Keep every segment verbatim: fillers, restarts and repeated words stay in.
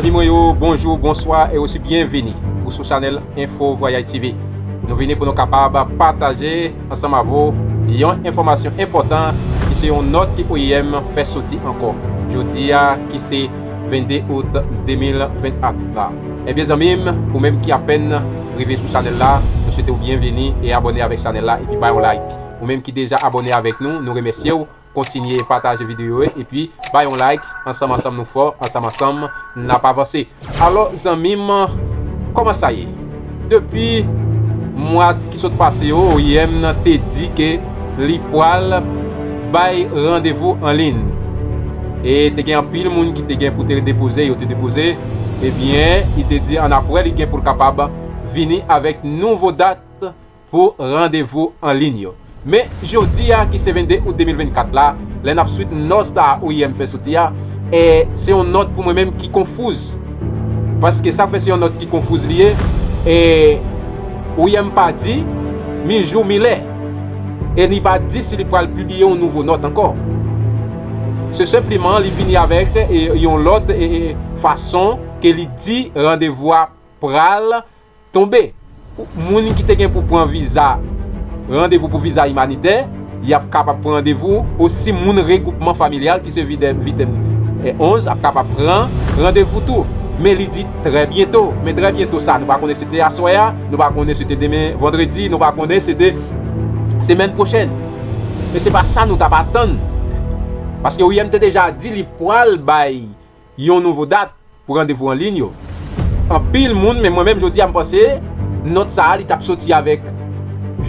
Zanmi mwen yo, bonjou, bonswa e osi byenveni ou sou chanèl Info Voyage T V. Nou vini pou nou kapab pataje ansanm avè w yon enfòmasyon enpòtan ki se yon nòt ke O I M fè soti ankò jodi a ki se vennde out de mil vennkat la. Ebyen zanmi m, ou menm ki apèn rive sou chanèl la, nou swete w byenveni e abòne avèk chanèl la epi bay yon like. Ou menm ki deja abòne avèk nou, nou remèsye w. Kontinye pataje videyo yo epi bay yon like. Ansanm ansanm nou fò, ansanm ansanm n ap avanse. Alò zanmi m, kòman sa ye? Depi mwa ki sot pase yo, O I M te di ke li pral bay randevou an liy. E te gen anpil moun ki te gen pou te depoze, yo te depoze. Ebyen, li te di annapre li gen pou l kapab vini avèk nouvo dat pou randevou an liy yo. Men jodi a ki se vennde out de mil vennkat la, lè n ap swit nòt sa O I M fè soti a, e se yon nòt pou mwen menm ki konfouz. Paske sa k fè se yon nòt ki konfouz li ye, e O I M pa di mi jou mi lè. E li pa di si li pral pibliye yon nouvo nòt ankò. Se senpleman li vini avèk e, yon lòt e, e, fason ke li di randevou a pral tonbe. Moun ki te gen pou pran viza, randevou pou viza imanitè, y ap kapab pran randevou. Osi moun regwoupman familyal ki se vide- vitèm e onz ap kapab pran randevou tou. Men li di trè byento. Men trè byento sa, nou pa konnen se te aswè a, nou pa konnen se te demen vandredi, nou pa konnen se te semèn pwochèn. Men se pa sa nou t ap atann. Paske O I M te deja di li pral bay yon nouvo dat pou randevou an liy yo. Anpil moun, men mwen menm jodi a m panse nòt sa a li t ap soti avèk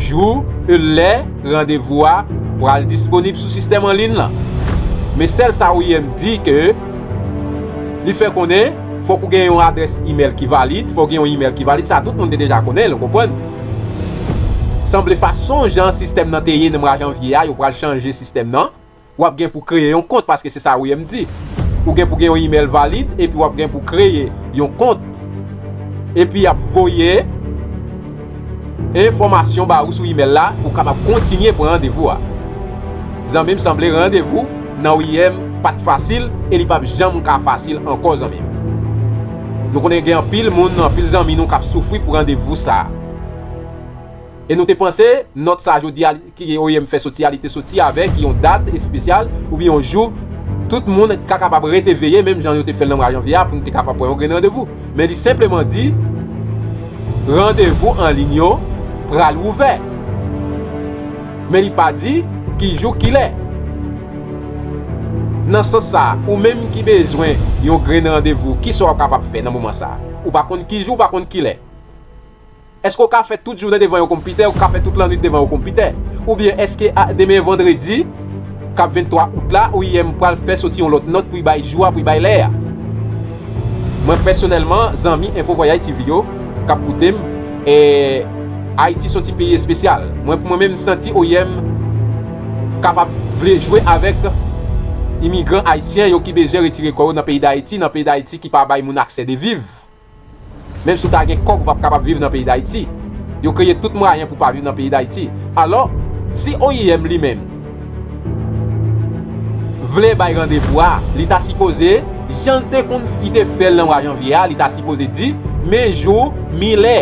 jou e lè randevou a pral disponib sou sistèm an liy lan. Men sèl sa O I M di ke li fè konnen fòk ou gen yon adrès imèl ki valid, fòk ou gen yon imèl ki valid, sa tout moun te deja konnen l, ou konprann. Sanble fason jan sistèm nan te ye nan mwa janvye a, yo pral chanje sistèm nan. W ap gen pou kreye yon kont, paske se sa O I M di. Ou gen pou gen yon imèl valid epi w ap gen pou kreye yon kont. Epi y ap voye enfòmasyon ba ou sou imèl la pou w kapab kontinye pran randevou a. Zanmi m, sanble randevou nan O I M pa t fasil e li p ap janm ka fasil ankò, zanmi m. Nou konnen gen anpil moun, anpil zanmi nou k ap soufri pou randevou sa a. E nou te panse nòt sa a jodi a ki O I M fè soti a, li te soti avèk yon dat espesyal oubyen yon jou tout moun ka kapab rete veye, menm jan yo te fè l nan mwa janvye a, pou nou te kapab pran yon grenn randevou. Men li senpleman di randevou an liy yo pral ouvè. Men li pa di ki jou, ki lè. Nan sans sa a, ou menm ki bezwen yon grenn randevou, kisa w ap kapab fè nan moman sa a? Ou pa konn ki jou, ou pa konn ki lè. Èske w ka fè tout jounen devan yon konpitè, ou ka fè tout lannwit devan yon konpitè? Oubyen èske a, demen vandredi, k ap venntwa out la, O I M pral fè soti yon lòt nòt pou y bay jou a, pou y bay lè a? Mwen pèsonèlman, zanmi Info Voyage T V yo k ap koute m, e Ayiti se yon ti peyi espesyal. Mwen, pou mwen menm, m santi O I M kapab vle jwe avèk imigran ayisyen yo ki bezwen retire kò yo nan peyi Dayiti, nan peyi Dayiti ki pa bay moun aksè de viv. Menm si w ta gen kòb, ou p ap kapab viv nan peyi Dayiti. Yo kreye tout mwayen pou w pa viv nan peyi Dayiti. Alò, si O I M li menm vle bay randevou a, li ta sipoze, jan l te konn, li te fè l nan mwa janvye a, li ta sipoze di, men jou, men lè.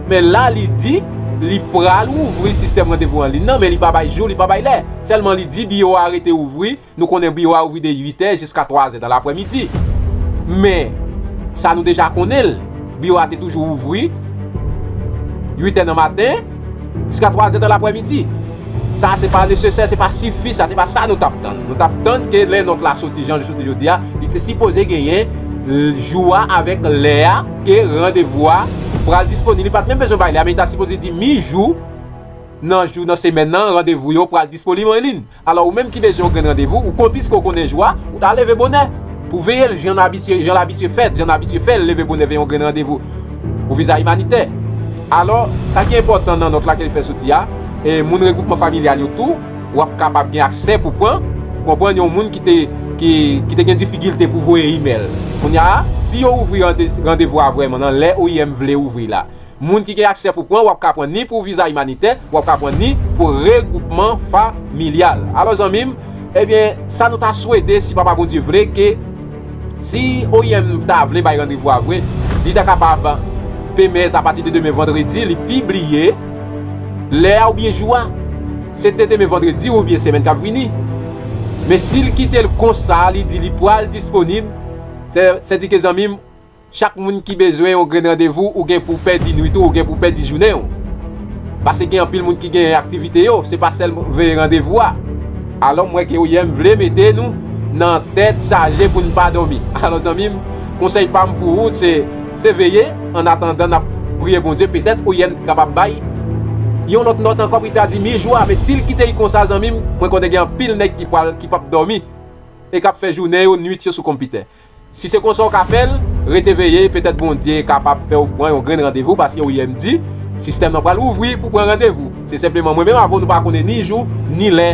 Men la, li di, li pral ouvri sistèm randevou an liy nan, men li pa bay jou, li pa bay lè. Sèlman li di biwo a rete ouvri. Nou konnen biwo a ouvri de uit è jiska twa zè dan laprèmidi. Men, sa nou deja konnen l, biwo a te toujou ouvri uit è nan maten jiska twa zè dan laprèmidi. Sa se pa nesesè, se pa sifi, sa se pa sa nou t ap tann. Nou t ap tann ke lè nòt la soti, jan li soti jodi a, li te sipoze genyen l-, jou a avèk lè a ke randevou a pral disponib. Li pa t menm bezwen bay lè a, men li ta sipoze di mi jou nan jou nan semèn nan, randevou yo pral disponib an liy. Alò, ou menm ki bezwen yon grenn randevou, ou konn, piske w konnen jou a, ou ta leve bonè pou veye l jan l abitye, jan l abitye fè, jan l abitye fè l, leve bonè veye yon grenn randevou pou viza imanitè. Alò, sa ki enpòtan nan nòt la ke l fè soti a, e moun regwoupman familyal yo tou, w ap kapab gen aksè pou pran, ou konprann, yon moun ki te, ki, ki te gen difikilte pou voye imèl. Kounye a, si yo ouvri rande-, randevou a vrèman nan lè O I M vle ouvri la, moun ki gen aksè pou pran, w ap ka pran ni pou viza imanitè, w ap ka pran ni pou regwoupman familyal. Alò, zanmi m, ebyen, sa nou ta swete, si Papa Bondye vle, ke Si O I M ta vle bay randevou a vre, li ta kapab pèmèt apati de demen vandredi, li pibliye lè a oubyen jou a. Se te demen vandredi oubyen semèn k ap vini. Men si l kite l konsa, li di li pral disponib, sè, sèdike zanmi m, chak moun ki bezwen yon grenn randevou, ou gen pou w pèdi nwit ou, ou gen pou w pèdi jounen w. Paske gen anpil moun ki gen aktivite yo, se pa sèl veye randevou a. Alò, m wè ke O I M vle mete nou nan tèt chaje pou n pa dòmi. Alò, zanmi m, konsèy pa m pou ou, se, se veye, an atandan n ap priye Bondye, petèt O I M kapab bay yon lòt nòt ankò pou l ta di mi jou a, men si l kite l konsa, zanmi m, mwen konnen gen anpil nèg ki pral, ki p ap dòmi e k ap fè jounen yo, nwit yo sou konpitè. Si se konsa w ka fè l, rete veye, petèt Bondye kapab fè w pran yon grenn randevou, paske O I M di sistèm nan pral ouvri pou pran randevou. Se senpleman mwen menm avè w, nou pa konnen ni jou, ni lè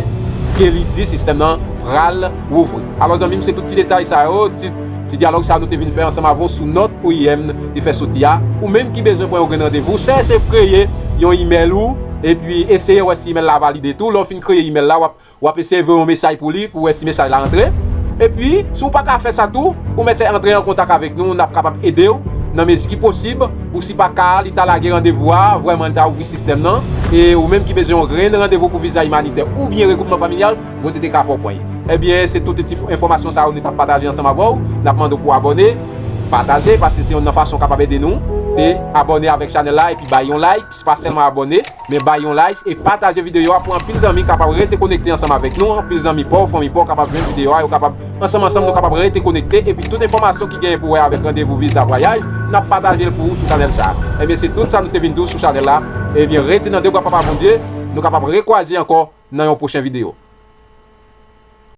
ke li di sistèm nan pral ouvri. Alò, zanmi m, se tout ti detay sa yo, ti, ti dyalòg sa yo nou te vin fè ansanm avè w sou nòt O I M te fè soti a. Ou menm ki bezwen pran yon grenn randevou, chèche kreye yon imèl ou, epi eseye wè si imèl la valide tou. Lè w fin kreye imèl la, w ap w ap eseye voye yon mesaj pou li, pou wè si mesaj la antre. Epi, si w pa ka fè sa tou, ou mèt fè antre an kontak avèk nou, n ap kapab ede w nan mezi ki posib, ou si pa ka, li ta lage randevou a, vrèman, li ta ouvri sistèm nan, e ou menm ki bezwen yon grenn randevou pou viza imanitè oubyen regwoupman familyal, mwen te te ka fè w pran l. Ebyen, se tout ti enfòmasyon sa yo nou t ap pataje ansanm avè w. N ap mande w pou w abòne, pataje, paske se youn nan fason w kapab ede nou, se abòne avèk chanèl la epi bay yon like, pa sèlman abòne, men bay yon like e pataje videyo a pou anpil zanmi kapab rete konekte ansanm avèk nou, anpil zanmi pa w, fanmi pa w kapab jwenn videyo a, yo kapab, ansanm ansanm, nou kapab rete konekte, epi tout enfòmasyon ki genyen pou wè avèk randevou viza vwayaj, n ap pataje l pou ou sou chanèl sa a. Ebyen, se tout sa nou te vin di w sou chanèl la. Ebyen, rete nan de bra Papa Bondye, nou kapab rekwaze ankò nan yon pwochen videyo.